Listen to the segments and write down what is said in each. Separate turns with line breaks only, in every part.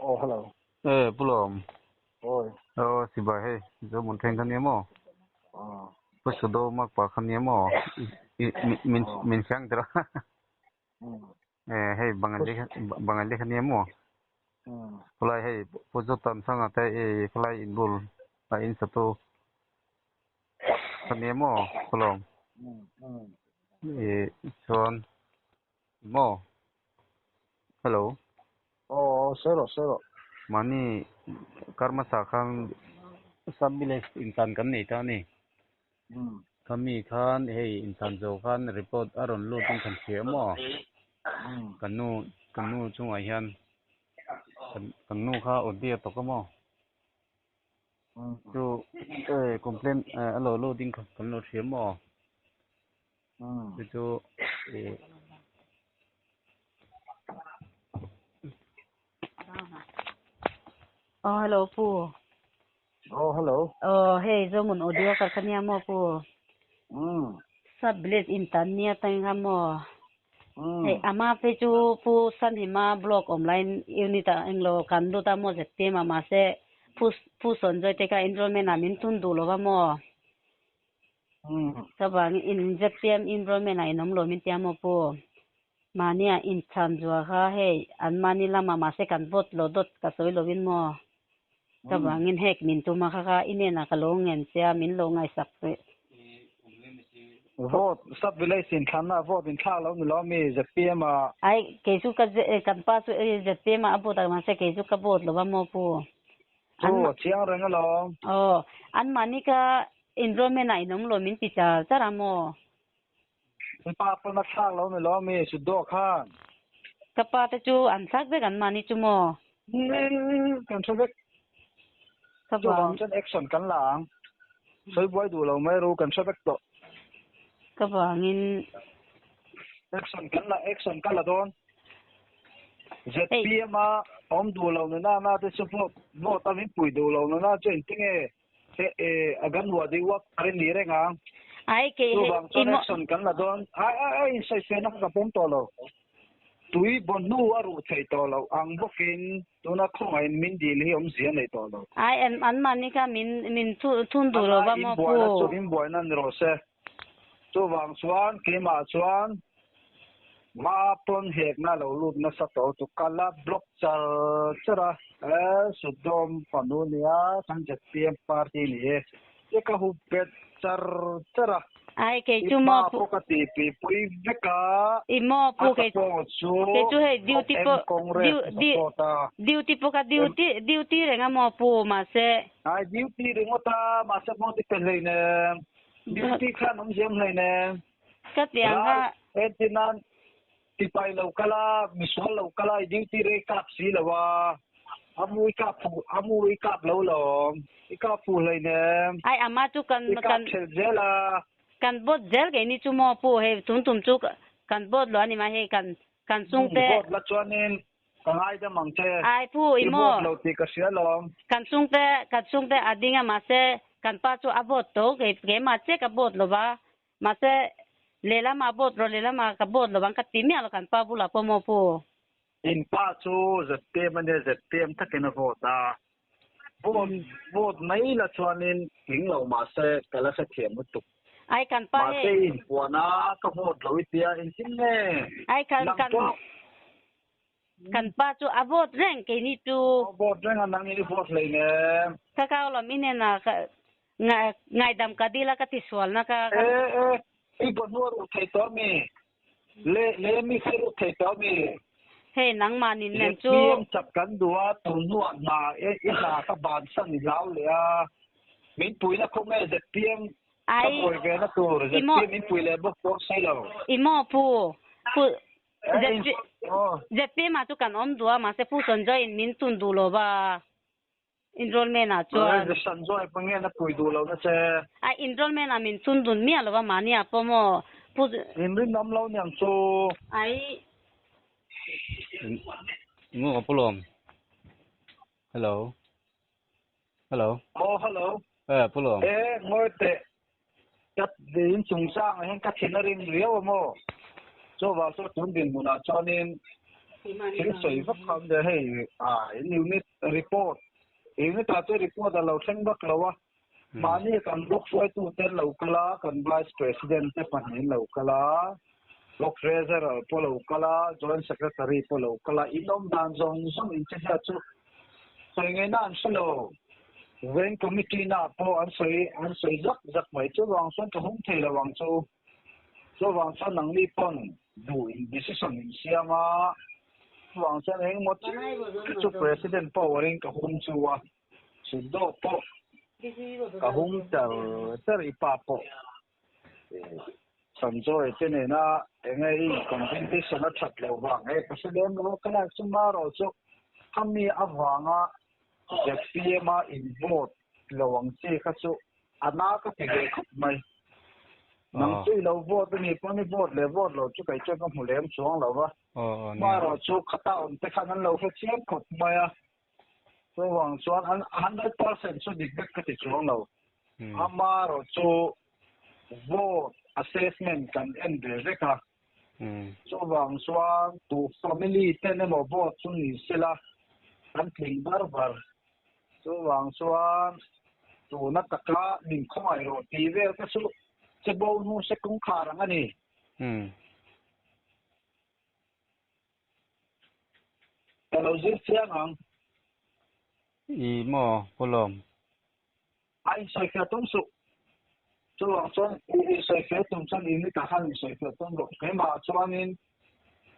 Oh, hello.
Eh, pulom.
Oi.
Oh, si ba hei, zo mun thleng kha nia maw?
Oh.
Pu sudo mak pa kha nia maw? Min min siang tira. Eh, hei Bangali Bangali kha nia maw? Khulai hei Pu Zotan sanga te e khulai inbul a in satu kha nia maw pulom? E chuan Maw? Hello.
Aw, sawi rawh, sawi rawh.
Mahni kar hmasa khan sub village intan kan nei ta a ni. Khami khan hei intan zo khan report a rawn lut in kan hria maw? Kan nu, kan nu chungah hian kan nu kha audi a tawk a maw? Chu complaint a lo lut in kan lo hria maw? Chu chu ih
Oh hello pu.
Oh hello.
Oh hei zomun audio kar kha nia maw pu. Sub village in tan nia tang kha maw. Hei ama phei chu pu Sanhima block awm laiin unit ah englo kan lut a maw ZPM ah mahse pu pu Sawnzawite te kha enrollment ah min tun duh lo va maw. Ka vangin in ZPM enrollment ah in awm lo min tia maw pu? Mahnia inchhan zual kha hei an mahni lamah mahse kan vote lo dawt ka sawi lovin maw? Ka vangin hek min tum a kha kha i hnenah ka lo ngen che a min lo ngaihsak rih.
Vote sub village inthlanna vote inthlak lo ni lo mi ZPM ah.
Ai kei chu ka kan pa chu ZPM ah a vote a mahse kei chu ka vote lo va maw pu?
Chu a chiang reng alawm.
Aw, an mahni kha enrollment ah in awm lo min ti char char a maw?
I pa pawn a thlak lo ni lo mi Suddaw khan.
Ka pa te chu an thlak vek an mahni chu maw?
Kan hre vek.
Ka
Chuvang chuan action kan la ang. Sawi buai duh lo mai ru kan hre vek tawh.
Ka vangin.
Action kan la action ka la dawn. ZPM a awm duh lo nuna na te chu vote vote a min pui duh lo nuna chu engtin nge he e Aganwadi worker i ni reng ang.
Ai kei he
Chuvang chuan action kan la dawn. Ai ai ai insawifiahna kha ka pawm tawh lo. Tui baw hnu a ruh thei tawh lo ang bawkin tuna khawngaihin min dil hi awmzia nei tawh lo.
Ai an an mahni kha min min thun duh lo va maw pu.
Inbuaina chu inbuaina ni rawh se. Chuvang chuan keimah chuan ma pawn hekna lo lut nasa tawh chu ka la block char char a. E Sudom fanu nia kan ZPM party ni e che ka hup bet char char a.
Ai kei
I
chu
pa
maw pu
pawh ka ti pi pui vek a.
I maw
A
pu kei
support chu
kei chu hei duty
M
pawh
Congress
du
a
di
support a.
duty pawh ka duty duty reng a maw pu mahse.
Ai duty ringawt a mahse pawh ti pe hleinem. Duty khan awm ziam hleinem.
Ka tiang
Ral
kha.
entir nan sipai lo kal a, misual lo kal a, i duty rei kap si lo a, a mu i kap fuh, a mu i kap lo lawm, i kap fuh hleinem.
Ai ama chu kan
I kap
kan
thelh zel a.
Kan vote zel kei ni chu maw pu hei tun tum chu kan vote lo a ni mai hei kan kan chungte.
Vote la chuanin ka ngaidam ang che.
Ai pu i
I
maw.
vote lo tih ka hria lawm.
Kan chungte kan chungte a ding a mahse kan pa chu a vote to kei keimah che ka vote lo va mahse lehlamah vote rawh lehlamah ka vote lo vang ka ti miah lo kan pa bulah pawh maw pu.
In pa chu ZPM a nia ZPM takin a vote a vote vote mai la chuanin tling lo mahse ka la hrethiam lutuk.
Ai kan pa
Mahse
hei.
in puan a ka vote lo i tia engtin nge
Ai kan
nang
kan
pawh.
Kan pa chu a vote reng keini chu.
A vote reng a nang in i vote hlei nem.
Ka kau lam i nen a ka ngaidam ka dil a ka ti sual na ka.
E e i bawhnu a ruh thei tawh mi? Le le mi kha i ruh thei tawh mi?
Hei nangmah nin nen chu.
ZPM chak kan duh a tun hnuah hna i hna ka bansan i hlau leh a min puina khaw nge ZPM ka
Ai
buai ve na tur
i maw
ZPM min pui leh bawk dawn si lo.
I maw pu pu ZPM ah chu kan awm duh a mahse Pu Sanjoy in min tun duh lo va enrollment ah chuan.
Sanjoy pawh nge na pui duh lo na che.
A enrollment ah min tun dun miah lo va mahni ah pawh maw Pu.
In rinawm lo niang chu.
Ai.
Ngu ka pu lawm. Hello. Hello.
Oh hello.
Eh pu lawm.
Eh ngawi teh. Ka in chungchang ah hian ka thin a rim riau a maw? Chuvang chu tun dinhmunah chuanin. Thil sawi vak khan de hei a in unit report unit ah te report a lo thleng vak lo a. Mahni kan block hruaitu te an lo kal a, kan vice president te pahnih an lo kal a, block treasurer pawh lo kal a, joint secretary pawh lo kal a, in awm dan zawng zawng in che hian chu sawi ngaihna an hre lo. Veng committee na pawh an sawi an sawi zak zak mai. Chuvang chuan ka hum thei lo ang chu. Chuvang chuan nangni pawn duh in decision in siam a, chuvang chuan engemaw chu president power in ka hum chu a. Suddaw pawh ka hum char char i pa pawh Sanjoy te nena enge i competition a that loh vang e ka hre lem lo ka lak chu marawh chu khami avanga ZPM a in vote lo ang chi kha chu a na ka ti ve khawp mai. Nang chu i lo vote a nih pawn i vote leh vote lo chu kei chuan ka hmu lem chuang lo va. Marawh chu khata awm te khan an lo hre chiang khawp mai a. Chuvang chuan an 100% chu dik vek ka ti chuang lo. Amarawh chu vote assessment kan en ve vek a. Chuvang chuan tu family ten emaw vote chu ni sela kan tling bar bar. Chuvang chuan tuna taka min khawngaih rawh tih vel kha chu che bo hnu se kawngkhar ang a ni. Ka lo zir chiang ang.
I maw Pu Lawm?
A insawifiah tum suh. Chuvang chuan i insawifiah tum chuan i mitah khan insawifiah tum rawh. Keimah chuanin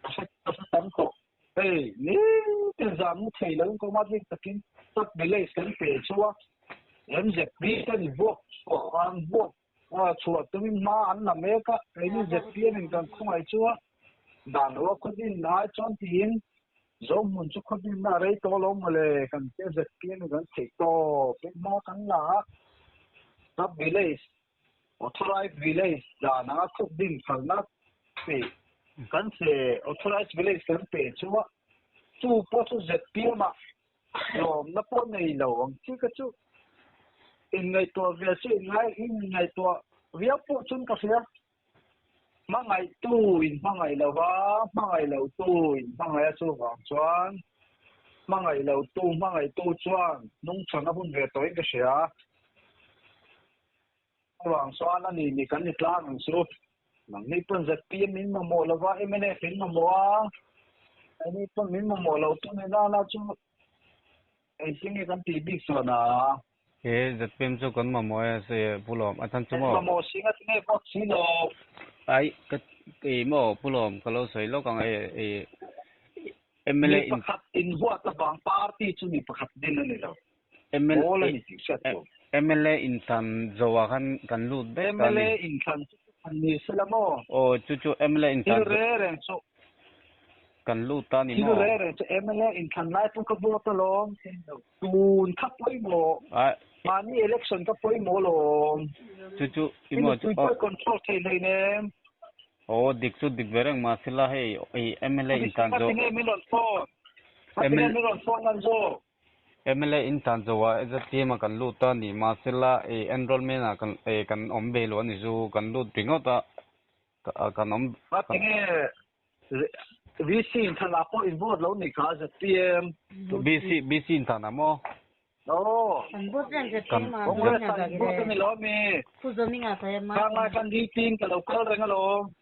ka hre ka hre tam tawh. Hei nitin zan mu thei lo in kawma bik takin sub village kan pe chu a MZP ten vuak chhuah an vuak chhuah tumin hma an la mek a, keini ZPM in kan khawngaih chu a dan lo a khawdin ai chuan tiin Zohmun chu khawdinna a rei tawh lo mawle kan tia ZPM in kan theih tawp in hma kan la a, sub village authorized village dan anga khawdin phalna pe kan se authorized village kan pe chu a chu pawh chu ZPM ah Lawmna pawh nei lo ang chi ka chu inngaihtuah ve chu inngai inngaihtuah viau pawh chuan ka hria. Hmangaihtu in hmangaih lo va, hmangaih lotu in hmangaih a chuvang chuan hmangaih lotu hmangaihtu chuan nungchhan a hun ve tawhin ka hria. Chuvang chuan a ni ni kan ni tlang ang chu. Nangni pawn ZPM min mamawh lo va, mnf in mamawh a, keini pawn min mamawh lo tu ni nana chu engtin nge kan tih bik chuan a?
He ZPM chu kan mamawh e se Pu Lawm a chan chu maw?
Mamawh si nga tinge vote si lo?
Ai ka ei maw Pu Lawm ka lo sawi lawk ang e e
mla in. Mi pakhat inhuat avang party chu mi pakhat din a ni lo.
Mawl a ni tih hriat tur. Mla inthlan zawhah khan kan lut vek ta a ni.
Mla inthlan chu chu khan ni sela maw?
Aw chu chu mla inthlan
chu. Thil re reng chu.
Kan lut ta a ni maw?
Thil re reng chu mla inthlan lai pawh ka vote alawm. Tun kha pawimawh. Mahni election kha pawimawh alawm.
Chu chu i maw
chu. Mipui pawh control thei hleinem.
Aw dik chu dik ve reng mahsela hei mla inthlan zawh.
Tinge min rawn phone? Tinge min rawn phone ngan zawk?
Mla in tan zo a ZPM ah kan lut a ni mahsela eh enrollment ah kan eh kan awm ve lo a ni zu kan lut ringawt a kan awm.
A tinge VC in than ah pawh in vote lo ni kha ZPM.
VC VC in than ah maw?
Aw.
Kan vote reng ZPM ah
Congress ah in vote a ni lo ami?
Pu Zominga thai
ma. Khang lai khan DP in ka lo kal reng alawm.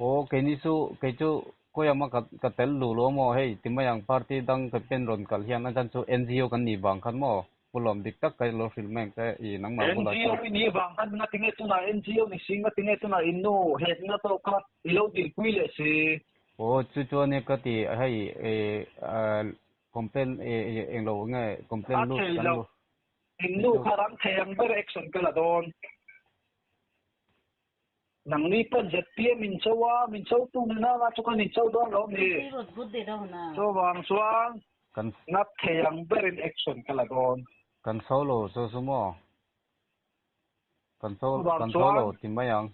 Aw keini chu kei chu Kawia ka ka tel luh lo maw hei ti mai ang party dang ka pen rawn kalh hian a chan chu NGO kan nih vang khan maw Pu Lawm dik tak ka lo hrilh mek che i nangmah bulah
chuan. NGO i nih vang khan nga tinge tunah NGO ni si nga tinge tunah in nu hetna tawk kha i lo dilpui leh si.
Aw chu chuan e ka ti hei e complaint e englo nge complaint lut
kan lu. In nu kha ram thei ang ber action ka la dawn. Nangni pawn ZPM min cho a, min cho tu ni nana chu kan incho dawn lo ni. Chuvang chuan ngat thei ang berin action ka la dawn.
Kan cho lo chu chu maw? Kan cho kan cho lo ti mai ang.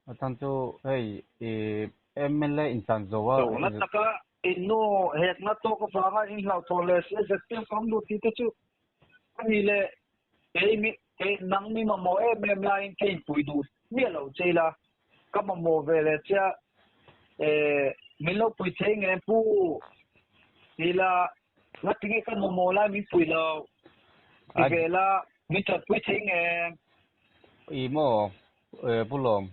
A chhan chu hei i mla intlan zo a.
Zo na taka in nu hekna tawk avanga in hlauhthawn leh si a ZPM kam lut tih te chu a ni leh Kei mi kei nang mi mamawh em em laiin ka inpui duh miah lo che ila, ka mamawh ve leh che a, Min lo pui thei nge pu ti la ngatinge ka mamawh lai min pui lo ti ve la min tanpui thei nge.
I maw Pu Lawm,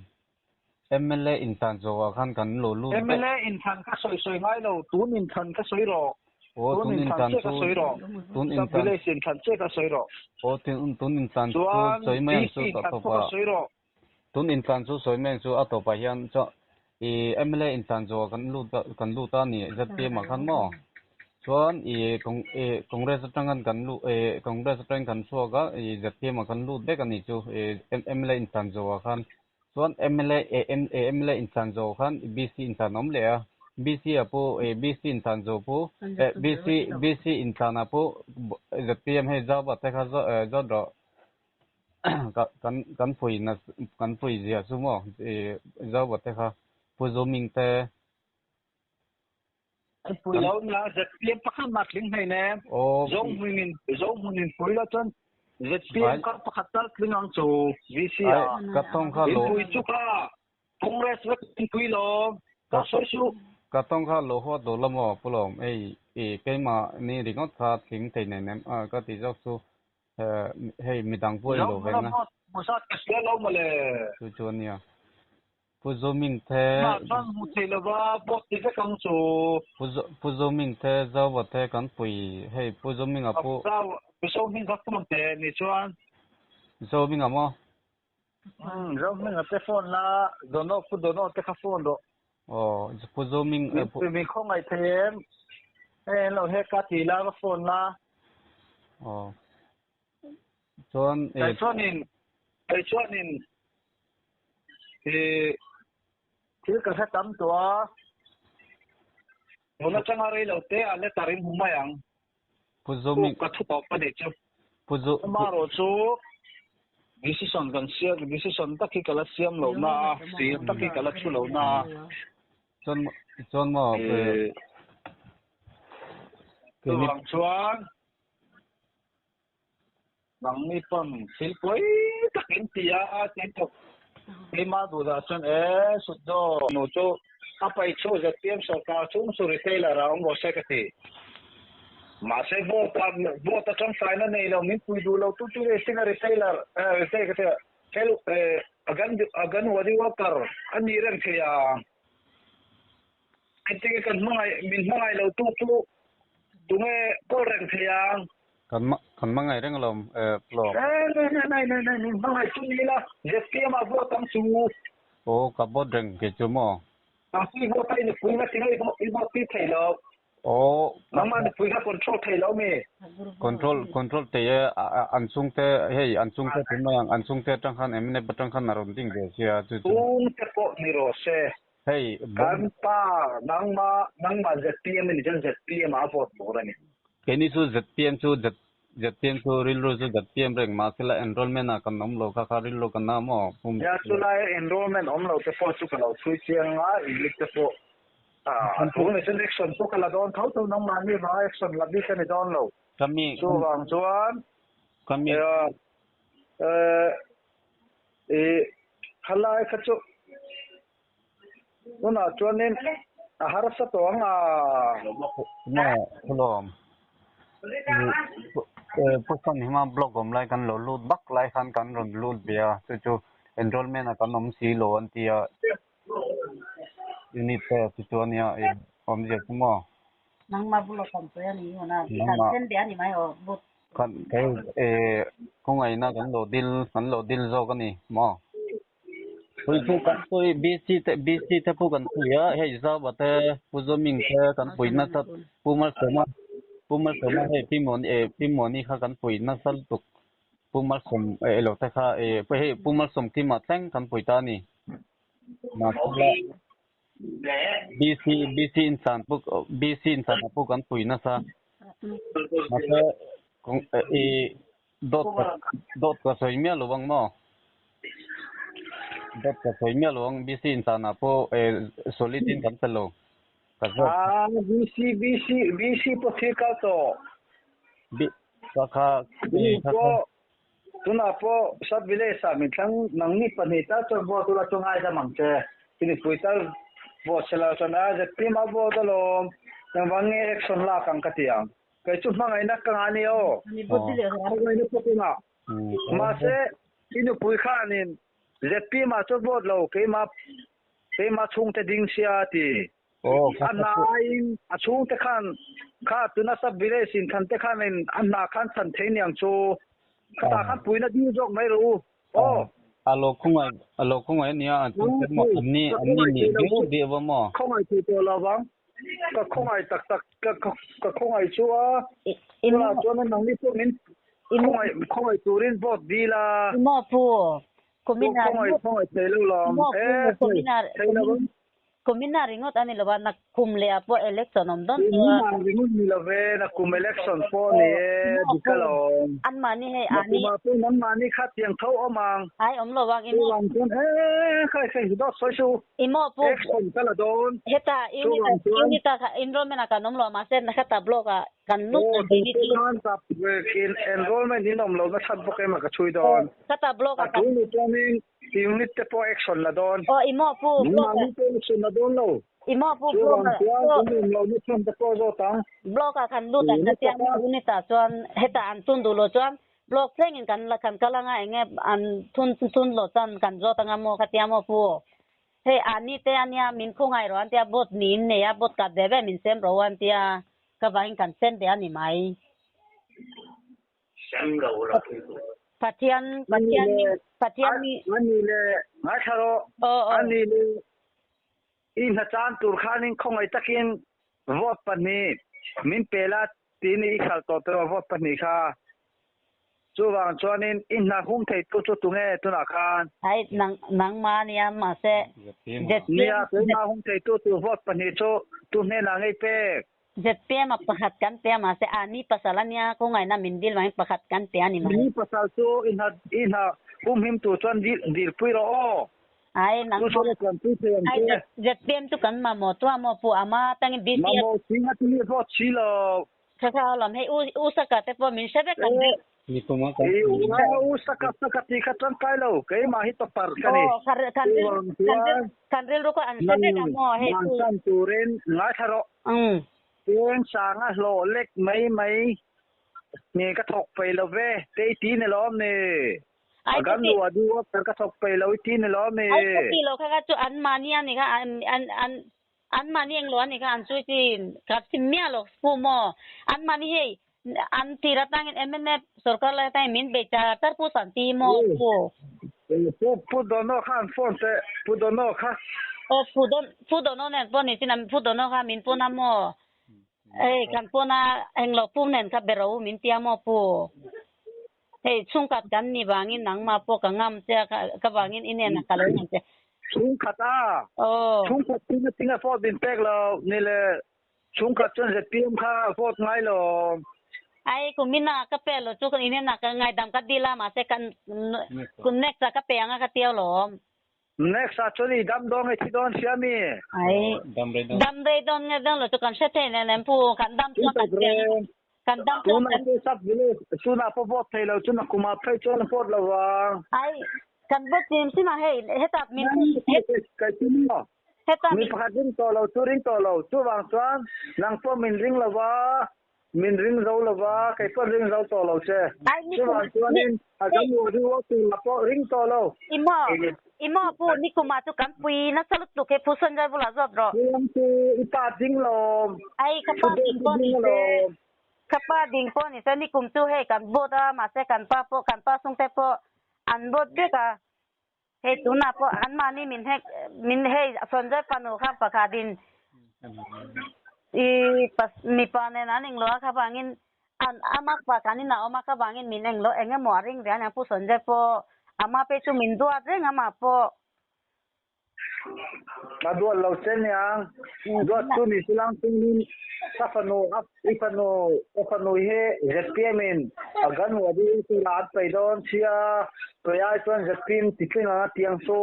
mla intan zawhah khan kan lo lut
vek. Mla inthlan ka sawi sawi ngai lo, tun inthlan ka sawi rawh. Tun inthlan che ka sawi rawh. Sub village inthlan che ka sawi rawh.
Aw tun inthlan chu sawi mai ang chu
ka tawp a.
Tun intlan chu sawi mai ang chu a tawpah hian chuan i mla intlan zawhah kan lut kan lut a ni zpm ah khan maw chuan i i congress atang kan lut i congress atangin kan chhuak a i zpm ah kan lut vek a ni chu i mla intlan zawhah khan chuan mla mla intlan zawhah khan bc intlan a awm leh a bc ah pawh i bc intlan zawh pawh bc bc intlan ah pawh zpm hei zau te kha zawt rawh. Kan kan pui na kan pui zia chu maw i Zauva te kha Pu Zuming te
An pui lo nia ZPM pakhat mah tling hlei nem Zohmun in Zohmun in pui lo chuan ZPM kha pakhat tal tling ang chu VC ah
ka tawng kha
lo in pui chu kha Congress vek in pui lo ka sawi suh.
Ka tawng kha lo huat duh lo maw Pu Lawm ei i keimah ni ringawt kha tling thei nei nem a ka ti zawk chu Hei midang pawh in lo veng a.
Hmu zat ka hria lo mawle.
Chu chu ania. Pu Zoming te.
Tunah chuan hmu thei lova vote ti vek ang chu.
Pu Zoming te Zauva te kan pui hei Pu Zominga pawh.
Pu Zoming ka phone teh ni chuan.
Zominga maw?
Umm Zominga te phone la Dono Pu Dono te kha phone rawh.
Aw Pu Zoming.
Min khawngaih thei em? Hei an lo hek a ti la ka phone la.
Aw. Chuan
e. Kei chuanin kei chuanin i thil ka hre tam tawh a. Tun atanga rei lo te a letter in hmu mai ang.
Pu Zomi.
Ka thu tawp a nih chu.
Pu Zo.
Amarawh chu decision kan siam decision tak hi ka la siam lo na a, fir tak hi ka la thu lo na a.
Chuan chuan maw
eh. Chuvang chuan nangni pawn thil pawi tak in ti a tin thawk keimah duhdah chuan e Suddaw nu chu a paih chu ZPM sawrkar chung chu retailer a awm rawh se ka ti. Mahse vote a vote atang faina nei lo min pui duh lo tu chu rei sin a retailer retail ka ti a hel anganwadi worker a ni reng thei a. Engtinge kan hmangaih min hmangaih lo tu chu tunge kawl reng thei ang.
Kan kan hmangaih reng alawm Plo.
Nei nei nei nei nei min hmangaih chu ni ila ZPM ah vote ang chu.
Aw ka vote reng kei chu maw.
Mahse i vote a i nupui na tinge i vote tir thei lo.
Aw.
Nangmah nupui kha control thei lo mi.
Control control thei e an chhungte hei an chhungte tun mai ang an chhungte atang khan mnf atang khan a rawn ding ve sia chu
chu. Chhungte pawh ni rawh se.
Hei
Kan pa nangma nangma ZPM i ni chuan ZPM ah a vote tur a ni.
Keini chu ZPM chu ZPM chu rilru chu ZPM reng mahsela enrollment ah kan awm lo kha kha rilru kan na maw?
Nia chulai enrollment awm lo te pawh chu ka lo chhui chiang a English te pawh a tul ni chuan action pawh ka la dawn tho tho nangmahni vanga action la bik a ni dawn lo. Chuvang chuan khalai kha chu Tunah chuanin a harsa tawh ang a.
Maw Khulawm, Pu Sanhima blog awm lai kan lo lut vak lai khan kan rawn lut ve a, chu chu enrollment ah kan awm si lo an ti a, unit te chu chu ania awmzia chu maw.
Nangmah blog kan sawi a ni huna, kan then ve a ni mai aw but.
Kan khawngaihna kan lo dil kan lo dil zawk a ni maw. Pui pawh kan pui BC te BC te pawh kan pui a hei Zauva te Pu Zawming te kan pui nasa Pu Malsawma Pu Malsawma hei Pi Mawni eh Pi Mawni kha kan pui nasa lutuk Pu Malsawm eh elo te kha eh hei Pu Malsawm Kima thleng kan pui ta a ni mahse BC BC insan pawh BC insan ah pawh kan pui nasa mahse eh Dawt ka dawt ka sawi miah lo ang maw? Dawt ka sawi miah lo ang BC intan ah pawh eh solid in kan fel lo.
Ka zawt. Ah BC BC BC pawh thil kal tawh.
B ka kha
eh kha kha. Tunah pawh sub village ah min thlang nangni pahnih tal chuan vote ula chu ngaidam ang che. Chumi pui tal. Vote sela chuan a ZPM a vote alawm. Engvang nge action lak ang ka ti ang. Kei chu hmangaihna ka ngah a ni aw. Khawngaihna pawh ka ngah. Mahse i nupui khanin ZPM ah chuan vote lo keimah keimah chhungte ding sia a ti. A hna aiin a chhungte khan kha tuna sub village in thlan te khanin a hna khan chhan thei niang chu. Khatah khan puina ding zawk mai rawh u. Aw.
A lo khawngaih a lo khawngaih a nia an chhungte maw an ni an ni nih viau viau a maw.
Khawngaih thei tawh lo vang. Ka khawngaih tak tak ka ka khawngaih chu a. Tunah chuan nangni pawh min khawngaih khawngaih turin vote dil a.
Maw pu kumin ah
Khawngaih khawngaih thei lo lawm.
Maw pu kumin ah
Thei lo vang.
Kumin ah ringawt a ni lo a, nakum leh ah pawh election awm dawn tawh
a. Kumin ah ringawt ni lo ve, nakum election pawh ni e, dik a lawm.
Anmahni hei ani.
Nakum ah pawh nangmahni kha tiang tho awm ang.
Ai awm lo ang i maw.
Chuvang chuan he khai khai hi dawt sawi su.
I maw pu.
Action ka la dawn.
Heta unit ah unit ah kha enrollment ah kan awm lo a mahse khata block ah kan lut
kan tih ni chu. Aw tun khan enrollment in awm lo na chhan bawk em a ka chhui dawn.
Khata block ah
kan. A tu ni chuanin Unit te pawh action la dawn.
Aw i maw pu
blog ah. Nangmahni pawh action la dawn lo.
I maw pu blog
ah. Chuvang chuan in awm lo na chhan te pawh zawt ang.
Blog ah kan lut ang ka tia maw unit ah chuan hetah an tun duh lo chuan blog thleng in kan la kan kal anga enge an thun thun lo chuan kan zawt anga maw ka tia maw pu. Hei ani te ania min khawngaih rawh an tia bot niin nei a bot kat ve ve min sem rawh u an tia ka vangin kan sem ve a ni mai.
Sem lo la pui tur.
Pathian Pathian mi Pathian mi.
A ni le ngaithla rawh. A ni le i hna chan tur khanin khawngaih takin vote pahnih min pe la tiin i khalh tawh tawh vote pahnih kha. Chuvang chuanin i hna hum thei tu chu tunge tunah khan?
Ai nang nangmah ania mahse
Nia keimah hum thei tu tur vote pahnih chu tu hnenah ngei pek?
ZPM a pakhat kan pe a mahse a ni pasal a nia khawngaihna min dil vangin pakhat kan pe a ni mai.
Ni pasal chu i hna i hna humhim tur chuan dil dilpui rawh aw.
Ai nang
Chu chuan a tlanpui thei ang
Ai
che.
ZPM chu kan mamawh tu a maw pu ama tangin BCF.
Mamawh si nga ti mi vote si lo.
Kha kha lam hei u u saka te pawh min hre vek ang
deuh. Ni kuma kan
I u nga u saka saka ti kha tangkai lo keimah hi tawpar ka ni.
Aw kan kan kan kan rilru kha an hre vek a maw hei
chu. Van turin ngaithla rawh. Cheng sanga hlawh lek mai mai nge ka thawk peih lo ve te i ti ni lawm ni.
Ai
ka ti. A du a ka thawk peih lo i ti ni lawm ni.
Ai ka ti lo kha kha chu an mahni a ni kha an an an an mahni englo a ni kha an chui chin ka sim miah lo pu maw an mahni hei an tir atangin MNF sorkar lai atangin min bei char char pu Santi maw pu.
Pu pu Dono kha an phone teh pu Dono kha.
Aw pu Don pu Dono nen pawh ni chin pu Dono kha min pun a maw hei kan pun a englo pu nen kha be ro min tia maw pu. Hei chhungkhat kan ni vangin nangmah pawh ka ngam che a, ka vangin i hnenah ka lo ngam che.
Chhungkhat a?
Aw.
Chhungkhat chu na tinga vote min pek lo ni le chhungkhat chuan ZPM kha vote ngai lo.
Ai kumin a ka pe lo chu i hnenah ka ngaidam ka dil a mahse kan next ah ka pe ang a ka tia alawm.
Next ah chuan i dam dawn nge thi dawn sia mi?
Ai dam rei dawn nge dawn lo chu kan hre thei nen em pu kan dam chuan kan pe ang. Kan dam chuan
kan. Tunah sub village chunah pawh vote thei lo chu nakumah phei chuan a vote lo vang.
Ai kan vote sim sim a hei hetah min
Kai chu maw?
Hetah
min pakhat ring tawh lo chu ring tawh lo chuvang chuan nang pawh min ring lo va min ring zo lo va kei pawh ring zo tawh lo che.
Ai ni
Chuvang chuanin a kan ru ru pawh ring tawh lo.
I maw I maw pu Nikuma chu kan pui nasa lutuk he Pu Sanjay bulah zawt rawh.
Heng chu i pa ding lawm.
Ai ka pa ding pawh ni se. Ka pa ding pawh ni se Nikum chu hei kan vote a mahse kan pa pawh kan pa sungte pawh an vote vek a. Hei tunah pawh anmahni min hek min hei Sanjay fanu kha pakhat in i mipa nen an englo a kha vangin An amak pa kan inah awm a ka vangin min englo eng emaw a ring ve aniang Pu Sanjay pawh ama pei chu min duat reng ama pawh.
A duat lo che niang duat chu ni silang chungin ka fanu i fanu ka fanu hi ZPM in a gan wadi tura an pai dawn sia tui ai chuan ZPM ti tling anga tiang chu.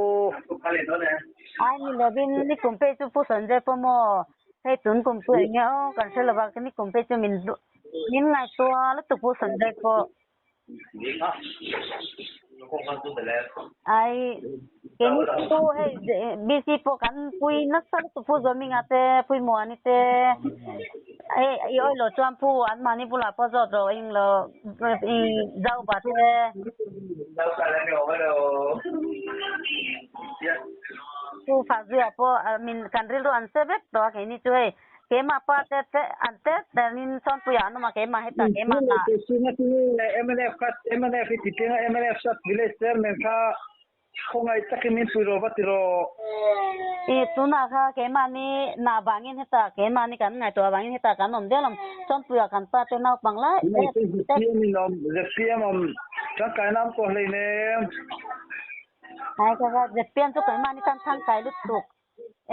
Ai ni lovin ni kum pei chu Pu Sanjay pawh maw Hei tun kum chu eng nge aw kan hre lova ni kum phei chu min min ngaihtuah lutuk pu Sanjay pawh. Ai keini chu hei BC pawh kan pui nasa lutuk pu Zawminga te pui Muani te hei i awih loh chuan pu anmahni bulah pawh zawt rawh englo i Zauba te. Pu Fahzuia pawh min kan rilru an se vek tawh a keini chu hei keimah pa te te an te terin Chawnpuiah an awm a keimah hetah keimah hna.
Mnf kha mnf i ti piang a mnf sub village chairman kha khawngaih takin min pui rawh va ti rawh.
I tunah kha keimahni nah vangin hetah keimahni kan ngaihtuah vangin hetah kan awm deuh lo Chawnpuiah kan pa te naupang lai te
te. ZPM in awm ZPM awm tangkaina awm tawh hleinem.
Ai kha kha ZPM chu keimahni tan tangkai lutuk.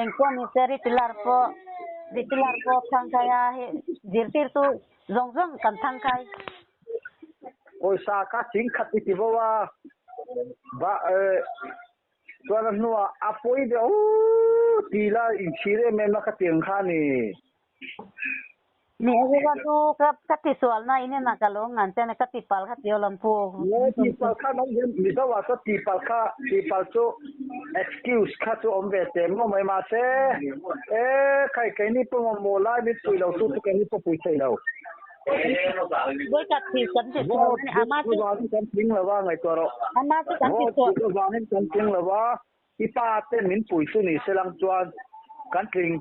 Engpawh ni se ritilar pawh ritilar pawh thangkai a hei zirtirtu zawng zawng kan thangkai.
Pawisa kha singkhat i ti vo a, ba chuan a hnuah a pawi deuh ti la inchhir em em a ka ti ang kha a ni.
Ni a zira chu ka ka ti sual na in ena ka lo ngan che a ni ka ti pal kha ti aw lam pu.
Nge ti pal kha an awm hian Mizo ah chuan ti pal kha ti pal chu excuse kha chu awm ve te maw mai mahse e khai keini pawh mamawh lai min pui lo tu chu keini pawh pui thei lo.
Vawikhat thi kan ti sual a ni ama chu.
Vawt kan tling lo a ngaihtuah rawh.
Ama chu kan ti sual.
Vawt vangin kan tling lo a. I pa te min pui chu ni se lang chuan kan tling.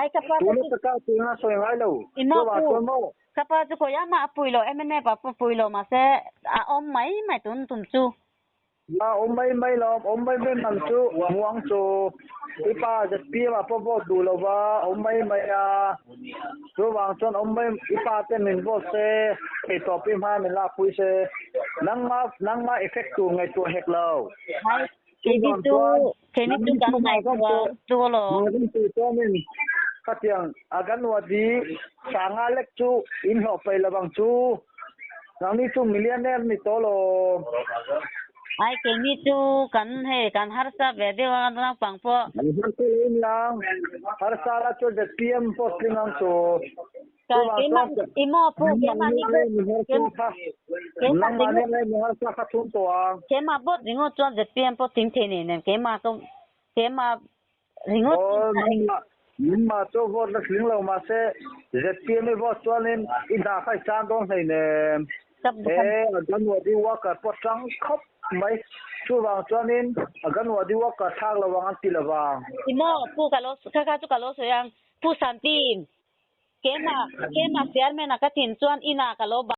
Ai ka pa te
Tuna taka tuna sawi ngai lo.
I maw
Chuvang
pu?
chuan maw?
Ka pa chu khawi amah a pui lo MNF a pui lo mahse a awm mai mai tun tum chu.
A awm mai mai lo, awm mai mai man chu muang chu. I pa ZPM ah pawh vote duh lo va, awm mai mai a. Chuvang chuan awm mai i pa te min vote se, theihtawp i hma min lak pui se. Nangma nangma effect tur ngaihtuah hek lo.
Ai Keini chu keini chu kan ngaihtuah chu alawm.
Chuanin khatiang Aganwadi sanga lek chu in hlawh peih lovang chu nangni chu millionaire ni tawh lawm.
Ai keini chu kan hei kan harsa ve deuh a naupang pawh.
Kan harsa lo in lang harsa la chu ZPM post tling ang chu.
Keimah i maw pu keimah ni keimah bawt ringawt chuan ZPM pawh tling thei nei nen keimah ka keimah ringawt
Nangmah chu vote la tling lo mahse ZPM i vote chuanin i hna kha i chan dawn hlei nem. He Anganwadi worker pawh tang khawp mai. Chuvang chuanin Anganwadi worker thlak lo ang an ti lovang.
I maw pu ka lo kha kha chu ka lo sawi ang Pu Santin Keimah, keimah chairman a ka thin chuan inah ka lo bang.